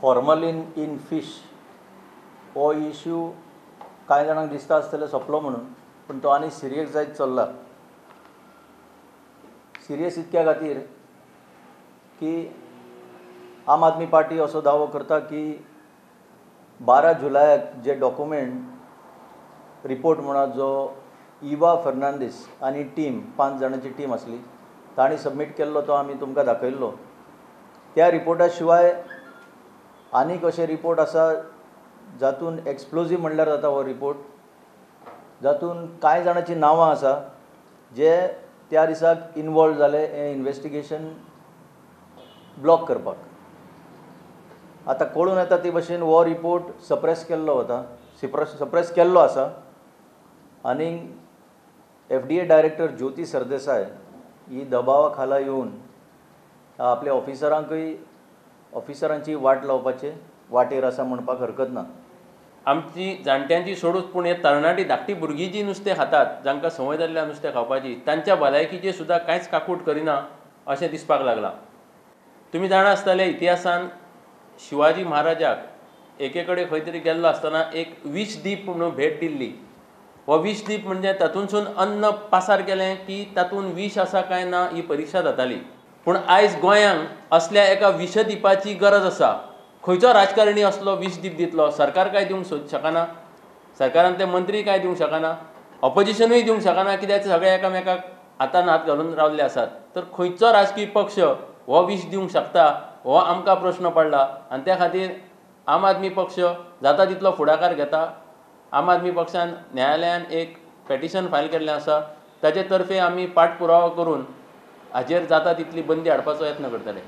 Formalin in fish हो issue कांय जाणांक दिसता आसतलें सोंपलो म्हणून, पूण तो आनी सिरियस जायत चल्ला. सिरियस इतक्या खातीर की आम आदमी पार्टी असो दावो करता की 12 जुलयाक जे डॉक्युमेंट रिपोर्ट म्हणा जो इवा फर्नांडीस आनी टीम 5 जाणांची टीम आसली तांणी सबमीट केल्लो तो आमी तुमकां दाखयल्लो. त्या रिपोर्टा शिवाय आनीक अशे रिपोर्ट आसा जातून एक्सप्लोजीव म्हणल्यार जाता हो रिपोर्ट, जातून कांय जाणांची नांवां आसा जे त्या दिसाक इनवॉल्व जाले हें इन्वेस्टिगेशन ब्लॉक करपाक. आतां कळून येता ते भशेन हो रिपोर्ट सप्रेस केल्लो वता, सप्रेस केल्लो आसा. आनी FDA director Jyoti Sardesai ही दबावा खाला येवन आपल्या ऑफिसरांकूय ऑफिसरांची वाट लावपाचे वाटेर आसा म्हणपाक हरकत ना. आमची जाणट्यांची सोडूच, पूण हे तरणाटी धाकटी भुरगीं जी नुस्तें खातात, जांकां संवय जाल्ल्या नुस्तें खावपाची, तांच्या भलायकीचेर सुद्दां कांयच काकूट करिना अशें दिसपाक लागलां. तुमी जाणा आसतले इतिहासान शिवाजी महाराजाक एके कडेन खंय तरी गेल्लो आसतना एक विषदीप म्हणून भेट दिल्ली. हो विषदीप म्हणजे तातूंतसून अन्न पासार केलें की तातूंत विष आसा काय ना ही परिक्षा जाताली. पूण आयज गोंयांक असल्या एका विषदीपाची गरज आसा. खंयचो राजकारणी असलो विषदीप दितलो? सरकार काय दिवंक शकना, सरकारान ते मंत्री काय दिवंक शकना, ऑपोजिशनूय दिवंक शकना, कित्याक सगळे एकामेकाक हातान हात घालून रावल्ले आसात. तर खंयचो राजकीय पक्ष हो विश दिवंक शकता हो आमकां प्रश्न पडला. आनी त्या खातीर आम आदमी पक्ष जाता तितलो फुडाकार घेता. आम आदमी पक्षान न्यायालयान एक पेटिशन फायल केल्लें आसा, ताचे तर्फे आमी पाठपुरावो करून हाजेर जाता तितली बंदी हाडपाचो यत्न करतले.